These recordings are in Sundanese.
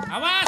Awas.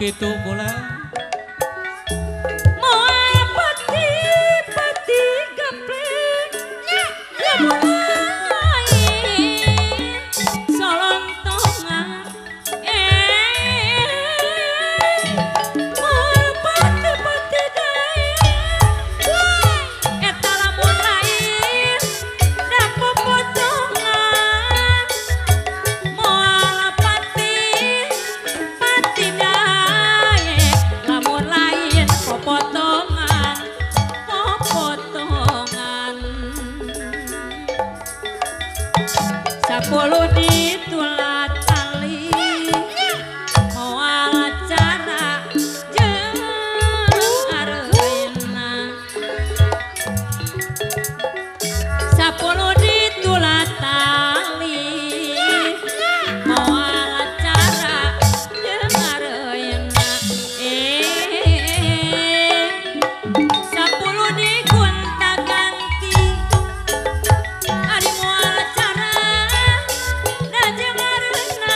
Gitu bola moal pati-pati gaplek lamun lain solontongan moal pati-pati daek eta lamun lain da popotongan moal pati-pati daek lamun lain popotongan popotongan 10 ditulat tali moal cara jeung areuna 10 ditulat tali moal cara jeung areuna 10 digonta-ganti ari moal cara da jeung areuna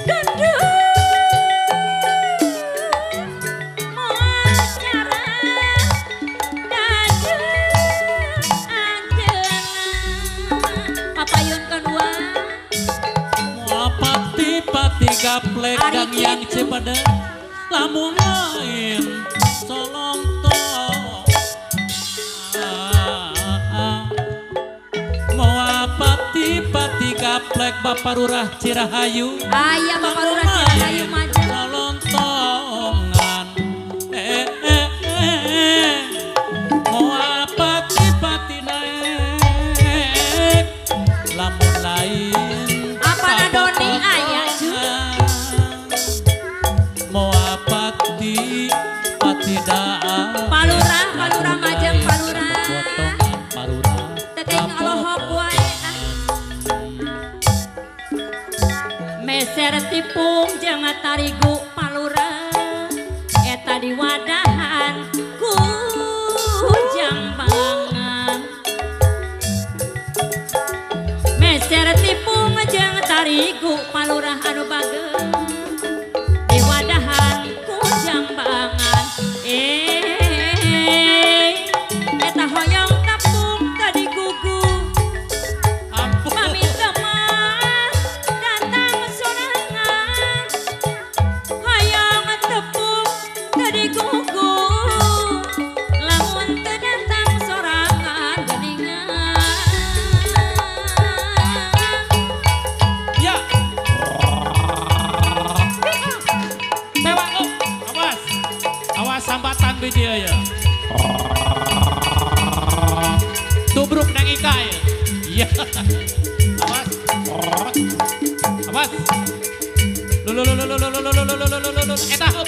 gendut moal cara da jeung anjeunna papayun kedua moal pati-pati gaplek Ari dang yang kitu. Cipada lamun lain solontong moal pati-pati gaplek Bapak Lurah Cirahayu aya Bapak Lurah Cirahayu maju solontongan moal pati-pati naek lamun lain Apa Doni aya cu moal pati pati daa Palurah Palurah majeng Palurah potongan Palurah teu kayak ngalohok wae ah. Meser tipung jeung tarigu Palurah eta diwadahan ku jambangan meser tipung jeung tarigu Palurah anu bageur diwadahan ku jambangan eta hoyong tepung teu digugu Ampun. Mami teman datang sorangan hoyong tepung teu digugu lamun teu datang sorangan geuningan Ya. Sewa oh, awas. Awas sambatan bi dieu ya. Tubruk nang ika ya. Iya. Awas. Awas. Lu lu lu lu lu lu lu lu lu lu lu lu. Eta hup.